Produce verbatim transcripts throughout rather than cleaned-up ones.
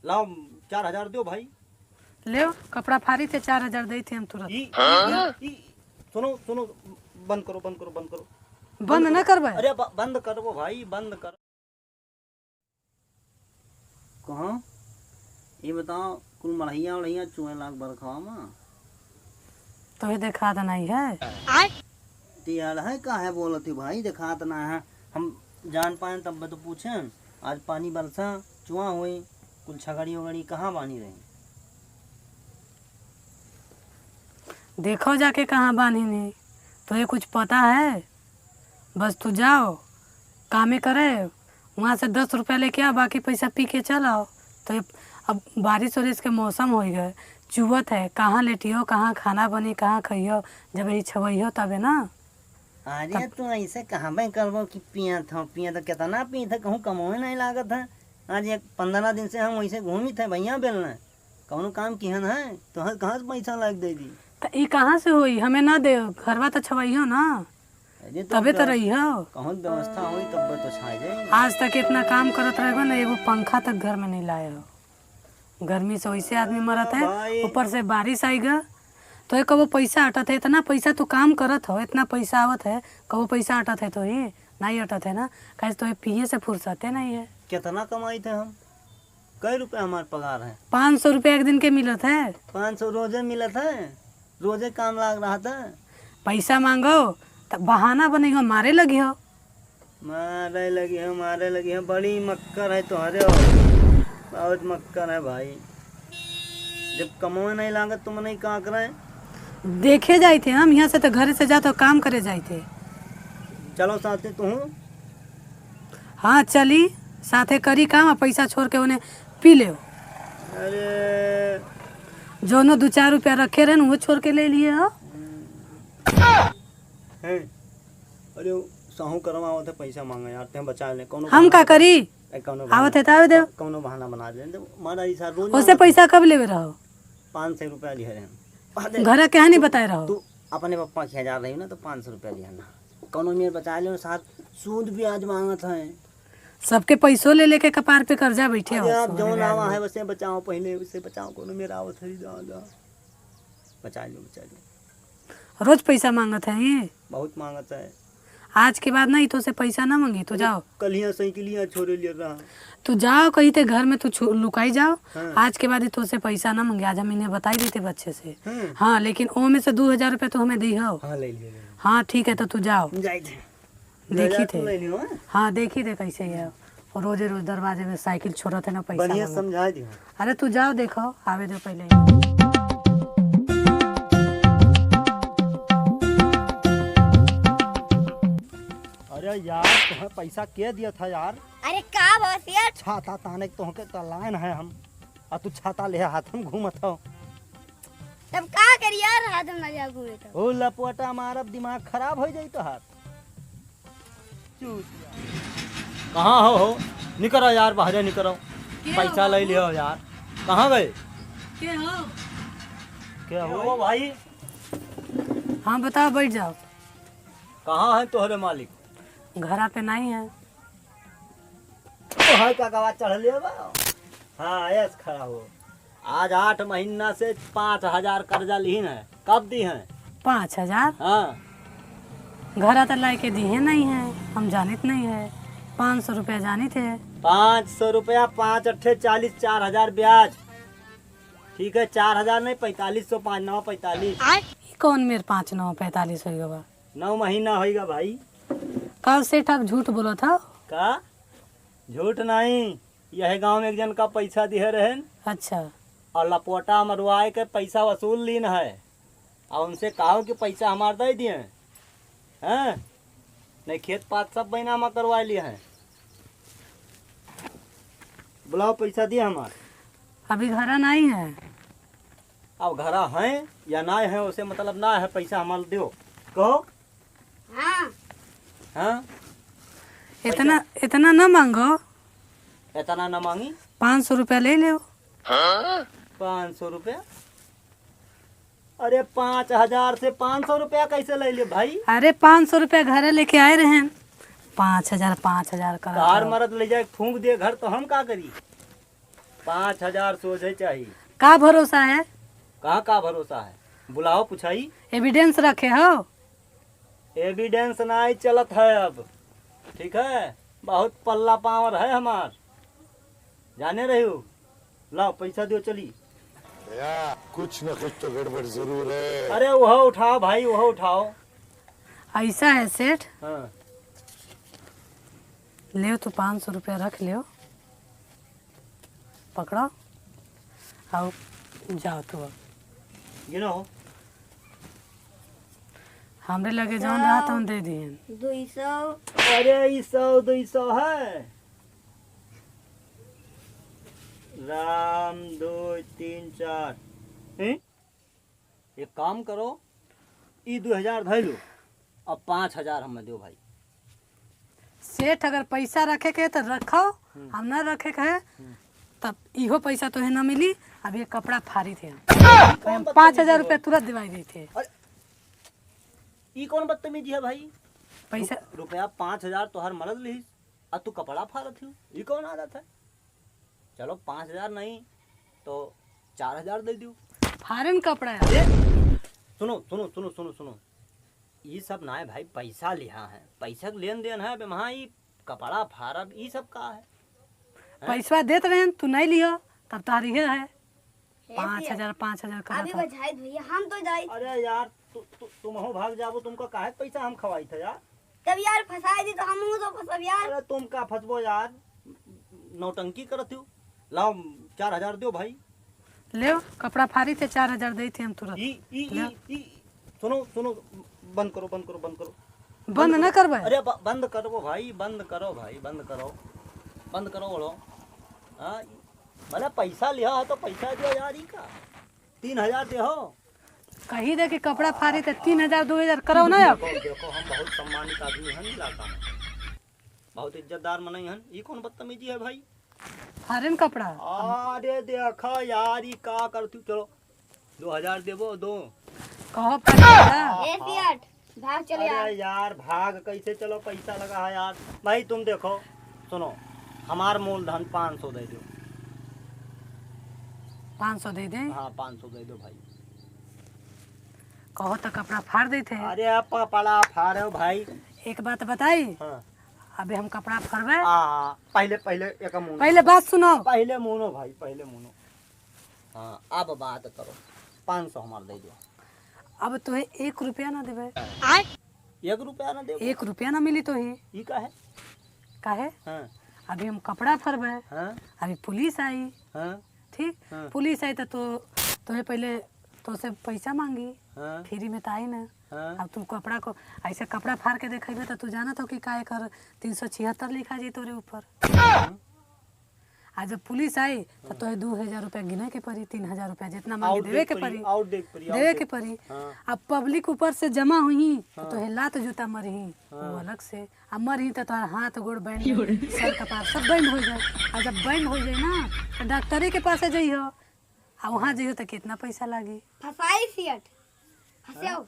लाओ, चार हजार दो भाई। लेव, कपड़ा फारी थे, चार हजार देई थे हम तुरंत। ई, ई, ई, सुनो, सुनो, बंद करो, बंद करो, बंद करो। बंद बंद ना करो। करबे? अरे, ब-, बंद करबो भाई, बंद कर। कहाँ? ये बताओ, कुल मड़हिया उड़हिया चुए लाग बरखा में? तोहे देखात नाहीं है? आय? ते अड़हे काहे बोलत ही भाई, देखात ना है। हम जान पाएन तब तो पूछेन। आज पानी बरसा, चुआ होई, कुल छगड़ी उगड़ी कहाँ बानी रही? देखो जाके कहाँ बानी नहीं, तोहे कुछ पता है? बस तू जाओ, कामे करे, वहाँ से दस रुपया लेके आओ, बाकी पैसा पी के चल आओ। तो ये अब बारिश वारिश के मौसम होइ गए, चुअत है, कहाँ लेटियो, कहाँ खाना बनी, कहाँ खइयो, जब यही छवइयो तबे ना। अरे तब तू ऐसे कहबे करबो कि पियत हो, पियत हो, कितना पियत है, कहूँ कमावे नहीं लागत है। आज एक पन्द्रह दिन से हम वैसे घूमित है भैया बेलना, कौनो काम किहन है, तोहर कहाँ से पैसा लाग दे दी? त ई कहाँ से होई? हमें ना दे, घरवा त छवइहो ना, अरे तो तबे त ग-, रहिहो। कहूँ व्यवस्था होई तब तो छा जाई। आज तक इतना काम करत रहबे ना, एगो पंखा तक घर में नहीं लाए हो। गर्मी से वैसे आदमी मरत है, भाई। ऊपर से बारिश आई गा, तो ये कबो पैसा अटत है, इतना पैसा तू काम करत हो, इतना पैसा आवत है, कबो पैसा अटत है तो ही नहीं अटत है ना, काहे तो ये पिए से फुर्सते नहीं है। कितना कमाई थे हम? कै रुपया हमार पगार है? पाँच सौ रुपया एक दिन के मिलत है। पाँच सौ रोजे मिलत है, रोजे काम लाग रहा था। पैसा मांगो त बहाना बनइहो, मारे लगिहो। मारे लगिहो, मारे लगिहो, बड़ी मक्कर है तोहरे हो, बहुत मक्कर है भाई। जब कमावे नहीं लागत तो मनई का करे? देखे जाई थे हम, यहाँ से तो घरे से जात हो, काम करे जाई थे। चलो साथे तू। हाँ, चली, साथे करी काम, आ पैसा छोड़ के उन्हें पी ले। अरे। जोनो दो चार रुपया रखे रहन, वो छोड़ के ले लिए हो। हैं? अरे, साहू करवा आवत है, पैसा मांगे यार, ते बचा ले, कौनो हम का बहाना करी? ए, कौनो आवत बहाना, है त आवे दे। कौनो बहाना बना दे, दे, मारा ई सार रोज ओसे मांगत पैसा है। कब लेवे रहो? पाँच सौ रुपया लिहे रहे हम। आ, दे। घर के यहाँ नहीं तू, बताए रहो? तू अपने पप्पा के हजार रही ना, तो पाँच सौ रुपया लिहे ना। कौनो मेर बचा ले, सार सूद ब्याज मांगत है। सबके पैसों ले लेके कपार पे कर्जा बैठे अरे हो, आप सोने जौन आवा आदमी। है, उसे बचाओ पहले, उसे बचाओ, कोनो मेरा आवत है, जा, जा। बचा लो, बचा लो। रोज पैसा मांगत है ये? बहुत मांगत है। आज के बाद ना, ई तो से पैसा ना मांगी, तू अरे, जाओ। कल यहाँ साइकिलिया छोड़े लिया रहा। तू जाओ, कहीं ते घर में तू छु-, लुकाई जाओ। हाँ। आज के बाद ई तो से पैसा ना मांगे, आज हम इन्हें बताई देते बच्चे से। हाँ। हाँ, लेकिन ओ में से दो हजार रुपया तू हमें दी हो। हाँ, ले लियो, ले लियो। हाँ, ठीक है, तो तू जाओ। जाए थे। देखी थे। ले लियो, हाँ? हाँ, देखी थे कैसे ये। और रोजे रोज दरवाजे में साइकिल छोड़त है ना, पैसा बढ़िया मांगत। समझा दियो। अरे तू जाओ, देखो, आवे दो पहले। अरे यार, तुम्हें पैसा के दिया था यार? अरे का बा सेठ? छाता ताने के तोहके त लाइन है हम, आ तू छाता ले हाथ में घूमत हो। तब का करी यार, हाथ में लगा घूमे तो। ओ लपवटा मारब, दिमाग खराब हो जाई तोहार। चूतिया। कहाँ हो, हो? निकरो यार, बाहरे निकरो। के पैसा हो ले बाबू? लियो यार। कहाँ गए? के हो? के हो? हो भाई? हाँ, बताओ, बैठ जाओ। कहाँ है तोहरे मालिक? घरा पे नहीं है। तोहर का गवा चढ़ लिया बा? हाँ, ऐस खड़ा हो। आज आठ महीना से पाँच हजार कर्जा लिहिन है। कब दी हैं? पाँच हजार? हाँ। घरा त लाए के दिहे नहीं है, हम जानित नहीं है। पाँच सौ रुपया जानित है। पाँच सौ रुपया, पाँच अट्ठे चालीस, चार हजार ब्याज। ठीक है, चार हजार नहीं, पैंतालीस सौ, पाँच नौ पैंतालीस। ई कौन मेर पाँच नौ पैंतालीस होइगा बा? नौ महीना होइगा भाई। का सेठ, आप झूठ बोलत हो? का? झूठ नहीं, यह गांव में एक जन का पैसा दिहे रहन। अच्छा। और लपोटा मरवाए के पैसा वसूल लीन है, और उनसे कहो कि पैसा हमार दे दिए, हैं? नहीं, खेत पात सब बैनामा करवा लिए हैं। बुलाओ, पैसा दिए हमार। अभी घरा नहीं है। अब घरा है या ना है, उसे मतलब ना है, पैसा हमार दो। कहो। हाँ। हाँ? इतना, पैसा। इतना ना मांगो। इतना ना मांगी? पाँच सौ रुपया ले लो। पाँच सौ रुपया? अरे, पाँच हजार से पाँच सौ रुपया कैसे ले ले भाई? अरे, पाँच सौ रुपया घरे लेके आए रहन, पाँच हजार, पाँच हजार करा तार दो। मरद ले जाए फूंक दे घर, तो हम का करी? पाँच हजार सोझे चाही। का भरोसा है? कहाँ का भरोसा है? बुलाओ, पुछाई। Evidence रखे हो? Evidence नाहीं चलत है अब, ठीक है? बहुत पल्ला power है हमार, जाने रही हो। लाओ, पैसा दियो, चली। भैया, कुछ न कुछ तो गड़बड़ जरूर है। अरे, वह उठाओ भाई, वह उठाओ। ऐसा है सेठ? हाँ। लेव, तू पाँच सौ रुपया रख लेव, पकड़ो, और जाओ तू अब। गिनो। हमरे लगे जौन रहा तौन दे दिहन। दुई सौ। अरे, ई सौ दुई सौ है। राम, दो, तीन, चार। हैं? एक काम करो, ई दो हजार धइ लो, अब पाँच हजार हमें दो भाई। सेठ, अगर पैसा रखे के है तो रखो, हम्म। हम ना रखे के है, हम्म। तब इहो पैसा तोहे ना मिली। अब ये कपड़ा फारी थे हम। कौन हम पाँच हजार बदतमीजी रुपया है? तुरंत दिवाई दी थे। अरे, ई कौन बदतमीजी है भाई? पैसा रु-, रुपया पाँच हजार तोहर मरद लिहिस, आ तू कपड़ा फारत हो, ई कौन आदत है? चलो, पाँच हजार नहीं तो चार हजार दे दियो। फारेन कपड़ा है। ए, सुनो, सुनो, सुनो, सुनो, सुनो, ई सब ना है भाई, पैसा लिहा है, पैसा के लेन देन है। अब वहाँ ई कपड़ा फारब, ई सब का है? हैं? पैसवा देत रहेन, तू नहीं लियो, तब तार इहे है। हे पाँच हजार, भैया, पाँच हजार करत अभी है। बजाइत भैया, हम तो जाइत। अरे यार, तु-, तु-, तुमहू भाग जाबो, तुमका काहे के पैसा हम खवाइत है यार? तब यार फंसाई दी तो हमहू तो फंसब यार। अरे तुम का फंसबो यार, नौटंकी करत हो। लाओ, चार हजार दियो भाई। लेव, कपड़ा फारी थे, चार हजार देइत है हम तुरंत। ई, ई, लेव। ई, ई, सुनो, सुनो, बंद करो, बंद करो, बंद करो। बंद बंद ना करो। करबे? अरे ब-, बंद करो भाई, बंद करो भाई, बंद करो, बंद करो बोलो। हाँ, भला पैसा लिहा है तो पैसा दियो यार, ई का? तीन हजार देहो। कही दे कि कपड़ा फारी थे, तीन हजार, दो हजार करो ना अब। देखो, देखो, हम बहुत सम्मानित आदमी हन इलाका में, बहुत इज्जतदार मनई हन। ई कौन बदतमीजी है भाई? फारेन कपड़ा। अरे देखो यार, ई का करती? चलो, दो हजार देबो, दो। कहो पैसा। ए सेठ, भाग चले अरे यार। यार, भाग कैसे? चलो, पैसा लगा है यार। भाई तुम देखो, सुनो, हमार मूलधन पाँच सौ दे दो। पाँच सौ दे दे? हाँ, पाँच सौ दे दो भाई। कहो तो कपड़ा फार देते हैं। अरे आप कपड़ा फाड़ो भाई। एक बात बताई? हाँ। अबे हम कपड़ा फरबे। आ, पहले, पहले एक मुनो। पहले बात सुनो। पहले मुनो भाई, पहले मुनो। हाँ, अब बात करो। पाँच सौ हमार दे दो। अब तोहे एक रुपया ना देबे। आय? एक रुपया ना देबो? एक रुपया ना मिली तोहे। ई काहे? काहे? हाँ। अभी हम कपड़ा फरबे। हाँ। अभी पुलिस आई। हाँ। ठीक? हाँ। पुलिस आई तो, तो, तोहे पहले तोसे पैसा मांगी। हाँ। फ्री में तो आई ना। हाँ। अब तू कपड़ा को, ऐसे कपड़ा फार के देखेबे तो तू जानत हो कि का एकर तीन सौ छिहत्तर लिखा जाई तोरे ऊपर। हाँ। आ जब पुलिस आई, तो हाँ। तोहे दो हजार रुपया गिने के पड़ी, तीन हजार रुपया जितना मांगे और देवे देख के पड़ी, पड़ी, और देख पड़ी, और देवे देख के पड़ी। हाँ। अब पब्लिक ऊपर से जमा हुई, तो हाँ। तोहे लात जूता मरही, हाँ। वो अलग से। आ मरही तो तोहर हाथ गोड़ बैंड, क्यों रे? सर कपार सब बैंड हो जाए। आ जब बैंड हो जाए ना, तो डॉक्टरे के पास जइहो। आ वहाँ जइहो तो कितना पैसा लागी? फसाई सेठ, फंसाओ।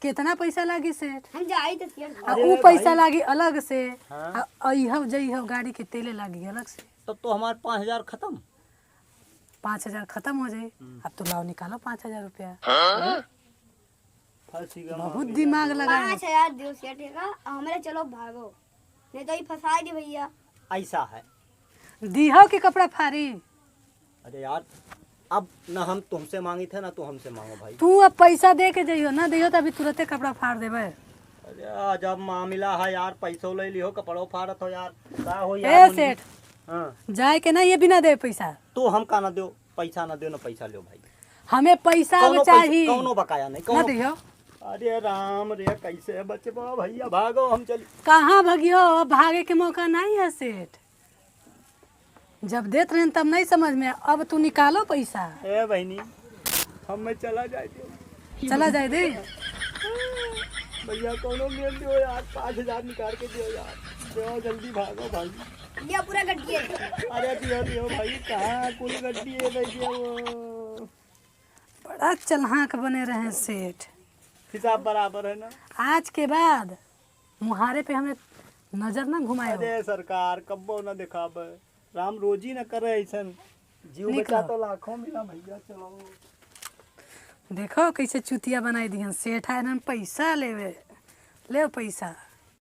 कितना पैसा लागी सेठ? हम जाई तो सेठ। आ अरे ऊ पैसा भाई। लागी अलग से। हाँ। आ अइहो जइहो गाड़ी के तेले लागी अलग से। तब तो हमार पाँच हजार खत्म। पाँच हजार खत्म हो जाई। हम्म। अब तो लाओ निकालो पाँच हजार रुपया। हाँ? फंसी गया बहुत मामला। दिमाग लगा। पाँच हजार दियो सेठ का, हमरे चलो भागो, नहीं तो ई फंसा दे भैया। ऐसा है। दिहो के कपड़ा फारी। अरे यार, अब ना हम तुमसे मांगी थे, ना तू हमसे मांगो भाई। तू अब पैसा दे के जइहो, ना दिहो तो अभी तुरंते कपड़ा फार देबे। अरे, जब मामला है यार, पैसो ले लिहो, कपड़ो फारत हो यार, का हो ए यार, सेठ, हाँ। जाए के ना ये बिना दे पैसा। तो हम का ना दो, पैसा ना दो, ना पैसा लो भाई। हमें पैसा अब कौनो पैसा, चाही। कौनो बकाया नहीं, ना कौनो। दिहो। अरे राम रे, कैसे बचबो भैया, भागो हम चली। कहाँ भगियो, अब भागे के मौका नहीं है सेठ। जब देत रहेन तब नहीं समझ में, अब तू निकालो पैसा। ए बहिनी, हम मैं चला जाए दे। चला जाए दे। भैया कौनो मेल दियो यार, पाँच हजार निकाल के दियो यार, दियो जल्दी भागो भाई। ये पूरा गड्डी है। अरे दियो दियो भाई, कहाँ कुल गड्डी है भाई, दियो वो। बड़ा चल्हाक बने रहे सेठ। हिसाब बराबर है ना? आज के बाद मुहारे पे हमें नजर ना घुमायो। अरे सरकार, कब्बो ना दिखाबे। राम रोजी ना करे ऐसन। जीव निकलो। बचा तो लाखों मिला भैया, चलो। देखो कैसे चुतिया बनाई दिहन सेठ, आए रहन पैसा लेवे। ले पैसा।